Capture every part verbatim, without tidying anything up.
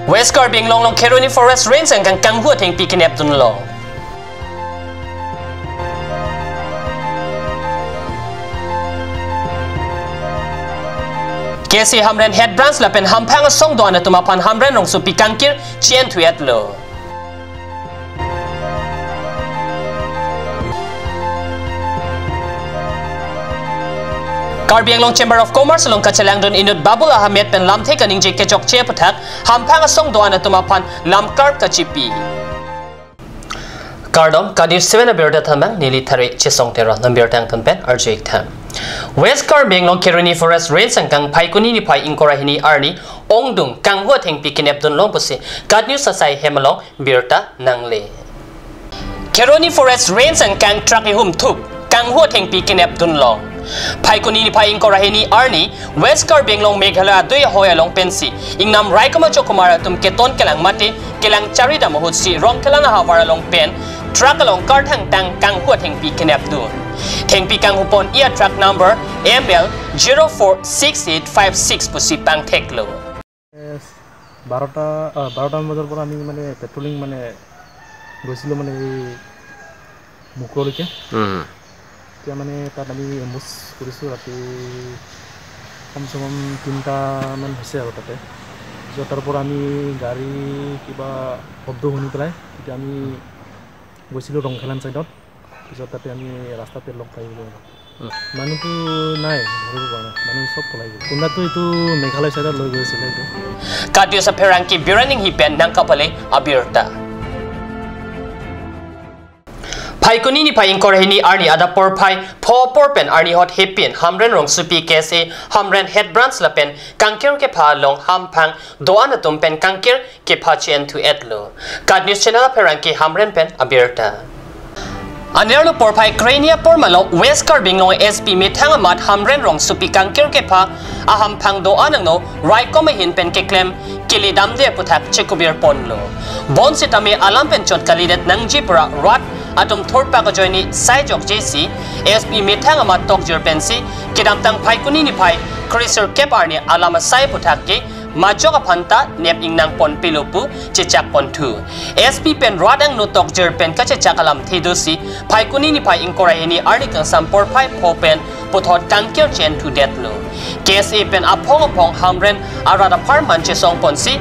West Karbi Anglong along Kheroni Forest Range angkang kanghu athengpi kenep dunlo. K S A Hamren Head Branch lapen hamphang asong do-an atum aphan Hamren rongsopi kangkir chi-en thu-etlo. Karbi Anglong Chamber of Commerce along kachelangdun inut Babul Ahamed pen lamthe kaningje kechokche aputhak hamphang asong do-an atum aphan lamkar kachipi. Kardom, Ka News seven abirta thanbang, neli Thare Chesong Teron, nambirta angton pen arju-ik tha. West Karbi Anglong Kheroni Forest Range angkang Phaikuni niphai ingkoi ra hini arni ongdung kanghu athengpi kenep dunlo pusi Ka News asai hem along birta nangle. Kheroni Forest Range angkang truck ihum thup kanghu athengpi kenep dunlo. Phaikuni niphai ingkoi ra hini arni West Karbi Anglong Meghalaya adui ahoi along pensi ingnam raikom ajokomar atum keton kelang mate kelang charidam ahutsi Rongkhelan ahavar along pen truck along karthangtang kanghu athengpi kenep dun. Thengpi kanghu pon-i a truck number M L zero four six eight five six pusi pangtheklo. এ, বাৰটা, আ, বাৰটামান বজাৰ পৰা আমি মানে পেট্ৰলিং মানে গৈছিলোঁ মানে এই মুকুৰলৈকে। উম। এতিয়া মানে তাত আমি এম্বুছ কৰিছোঁ ৰাতি কমচে কম তিনিটামান হৈছে আৰু তাতে। পিছত তাৰ পৰা আমি গাড়ী কিবা শব্দ শুনি পেলাই তেতিয়া আমি গৈছিলোঁ ৰংখেলান ছাইডত। পিছত তাতে আমি ৰাস্তাতে লগ পাই গ'লোঁ আৰু। উম। মানুহটো নাই, ধৰিব পৰা নাই। মানুহ চব পলাই গ'ল। কোনোবাটো এইটো মেঘালয় ছাইডত লৈ গৈছিলে এইটো। Ka News apherangke Biraning hi pen nangkapale abirta. Phaikuni niphai ingkoi ra hini arni adap porphai pho apor pen arni hot hepin Hamren rongsopi K S A Hamren Head Branch lapen kangkir kepha along hamphang do-an atum pen kangkir kepha chi-en thu-etlo. Ka News Channel apherangke Hamren pen abirta. Anerlo porphai krehini apor malom West Karbi Anglong S P methang amat Hamren rongsopi kangkir kepha ahamphang do-an angno raikom ahin pen keklem keledamde aputhak chekubir ponlo. Bonsitame alam pen chot kalidet nangji pura rat atum thurpak ajoine sai jokjesi S P methang amat tokjir pensi kedamtang Phaikuni niphai kresirkep arni alam asai aputhak ke majok aphanta nep ingnang ponpelo pu chechak ponthu. S P pen rat angno tokjir pen kachechak alamthe dosi Phaikuni niphai ingkoi ra hini arni kangsam porphai pho pen puthot kangkir chi-en thudetlo. K S A pen aphong aphong Hamren arat apharman chesong ponsi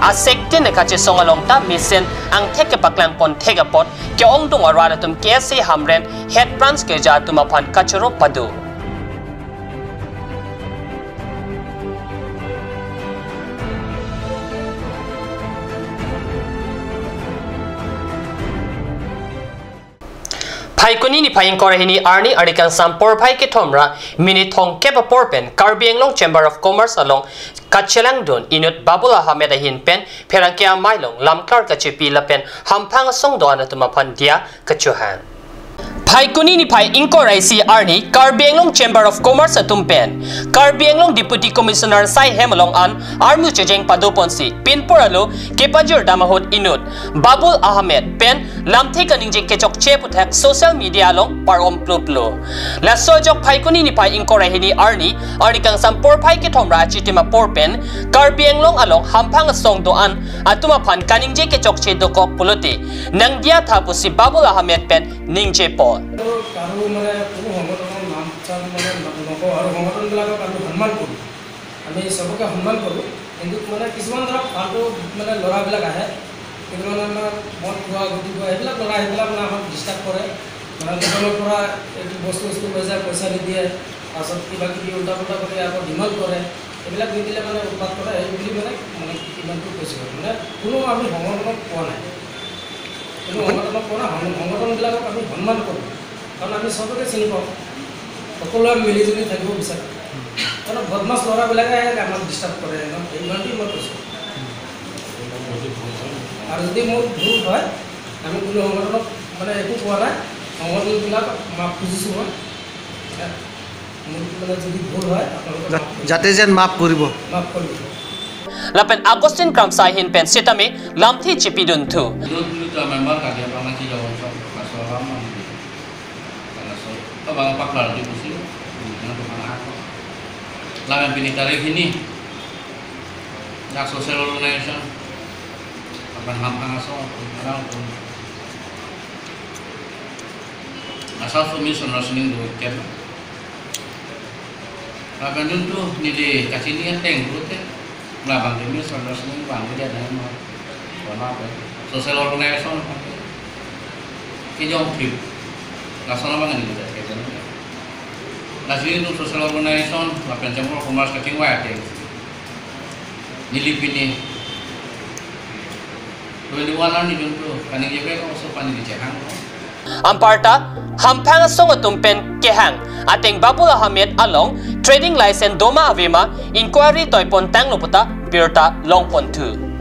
asektin kachesong along ta mesen angthek kepaklang ponthek apot ke-ongdung arat atum K S A Hamren Head Branch keja atum aphan kachoro pado. Phaikuni niphai ingkoi ra hini arni arni kangsam porphai kethom ra minit thomkep apor pen Karbi Anglong Chamber of Commerce along kachelangdun inut Babul Ahamed ahin pen pherangke amei along lamklar kachipi lapen hamphang asong do-an atum aphan diya kachohang. Phaikuni niphai ingkoi ra isi arni Karbi Anglong Chamber of Commerce atum pen Karbi Anglong Deputy Commissioner asai hem along an armu chejeng pado ponsi pinpur alo kepajir dam ahut inut Babul Ahamed pen lamthe kaningje kechokche aputhak social media along par-om pluplo. Laso ajok Phaikuni niphai ingkoi ra hini arni arni kangsam porphai kethom ra achitim apor pen Karbi Anglong along hamphang asong do-an atum aphan kaningje kechokche dokok pulote nangdiya tha pusi Babul Ahamed pen ningje pon. আৰু কাৰো মানে কোনো সংগঠনৰ নাম চাম মানে নকওঁ আৰু সংগঠনবিলাকক আমি সন্মান কৰোঁ। আমি চবকে সন্মান কৰোঁ, কিন্তু মানে কিছুমান ধৰক ফাল্টু মানে ল'ৰাবিলাক আহে, কিন্তু মানে আমাৰ মদ খোৱা, গুটখা খোৱা, এইবিলাক ল'ৰা আহি পেলাই মানে আমাক ডিষ্টাৰ্ব কৰে। মানে দোকানৰ পৰা এইটো বস্তু চস্তু লৈ যায়, পইচা নিদিয়ে, তাৰপাছত কিবা কিবি উল্টা পুল্টা কৰি আকৌ ডিমাণ্ড কৰে, এইবিলাক নিদিলে মানে উৎপাত কৰে, এই বুলি মানে, মানে ইমানটো কৈছোঁ আৰু। মানে কোনো আমি সংগঠনক কোৱা নাই, কোনো সংগঠনক কোৱা নাই, সং-, সংগঠনবিলাকক আমি সন্মান কৰোঁ। কাৰণ আমি চবকে চিনি পাওঁ, সকলোৱে মিলি জুলি থাকিব বিচাৰে। কাৰণ বদমাছ ল'ৰাবিলাকে আহি আমাক ডিষ্টাৰ্ব কৰে, ইমান, ইমানটোৱে মই কৈছোঁ। আৰু যদি মোৰ ভুল হয়, আমি কোনো সংগঠনক মানে একো কোৱা নাই, সংগঠনবিলাকক মাফ খুজিছোঁ মই। মোৰ মানে যদি ভুল হয়, আপোনালোকে মাফ কৰিব। যাতে যেন মাফ কৰিব। মাফ কৰিব। Lapen Augustine Kramsa ahin pen sitame lamthe chipidun thu. Dut dut member kali apa ngaji lawan song, kaso lama. Karena so, abang paklar di kursi, dengan teman aku. Lamen pini tarik ini, na social organization, Bang Hamphang asong atum, alang atum. Asal su misunderstanding do ken. Lapen jun tu neli kachini ateng pute. Labang ke misunderstanding bang dia na ma. Kona pe. Social organization. Kijong trip. Lason abang neli ke ken. Lasi itu social organization, lapen Chamber of Commerce kachingvai ateng. Neli pini twenty-one arni jun tu kaningje bek oso pani di chehang. Anparta Hamphang asong atum pen kehang ateng Babul Ahamed along trading license doma avema inquiry toipon tanglo puta birta longponthu.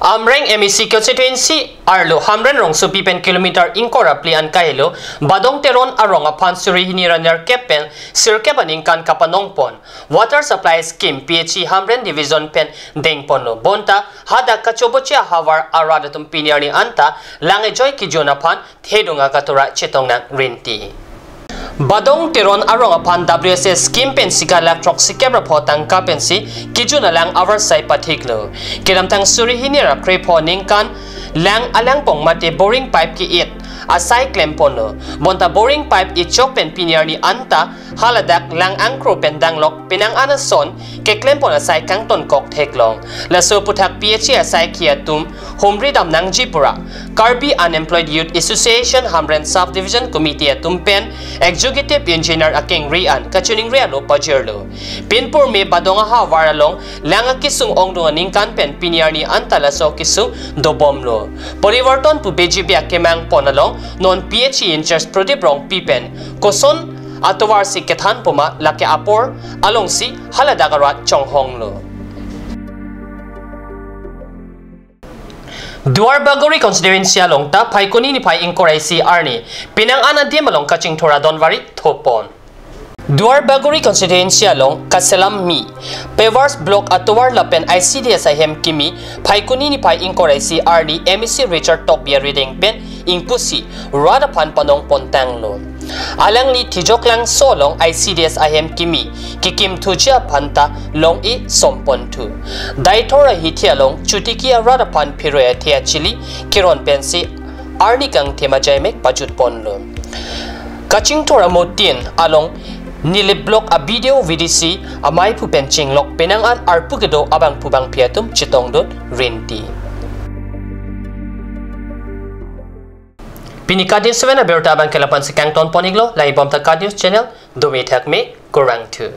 Amreng M A C constituency arlo Hamren rongsopi pen kilometer ingkoi ra phli an kahelo Badong Teron arong aphan suri hini ra nerkep pen sirkep aningkan kapanongpon water supply scheme P H E Hamren division pen dengponlo. Bonta hadak kachoboche ahavar arat atum pini arni anta lang ejoi kijun aphan thedung akatura chetong nang rinti. Badong Teron arong aphan W S S scheme pensi kalak throksikep ra pho tangka pensi kijun alang avarsai pathiklo. Kedamtang suri hini ra krepho ningkan lang alangpong mate boring pipe ke-it asai klemponlo. Bonta boring pipe ichok pen pini arni anta haladak lang angkro pen danglok penang an ason keklempon asai kangtonkok theklong. Laso aputhak P H E asaikhi atum humri dam nangji pura Karbi Unemployed Youth Association Hamren Sub Division Committee atum pen Executive Engineer akengri an kachiningri alo pajirlo. Pinpur me Badong ahavar along lang akesung ongdung aningkan pen pini arni anta laso kesung dobomlo. Porivarton pu B J P akemang pon along non P H E in-charge Pradip Rongpi pen koson atovarsi kethan puma lake apor alongsi haladak arat chonghonglo. Duar Bagori constituency along ta Phaikuni niphai ingkoi ra isi arni penang an adim along kachingthur adonvari thopon. Duar Bagori constituency along kaselam mi Pavers block atovar lapen I C D S ahem kimi Phaikuni niphai ingkoi ra isi arni M A C Richard Tokbi arideng pen ingpusi rat aphan panongpon tanglo. Alangli Tijoklangso along I C D S ahem kimi kekimthuji aphan ta long-e somponthu. Deithor ahithi along chotiki arat aphan phiroi athe achili keron pensi arni kangthim ajaimek pajutponlo. Kachingthur amotin along Nilip block a B D O V D C amaiphu pen chinglok penang an arpu kedo abangphu bangphi atum chetongdun rinti. Pini Kat News seven abirta abang ke lapu-ansi kangtonpon-iklo, lahei bomta Kat News channel, dome thakme, kurvangthu.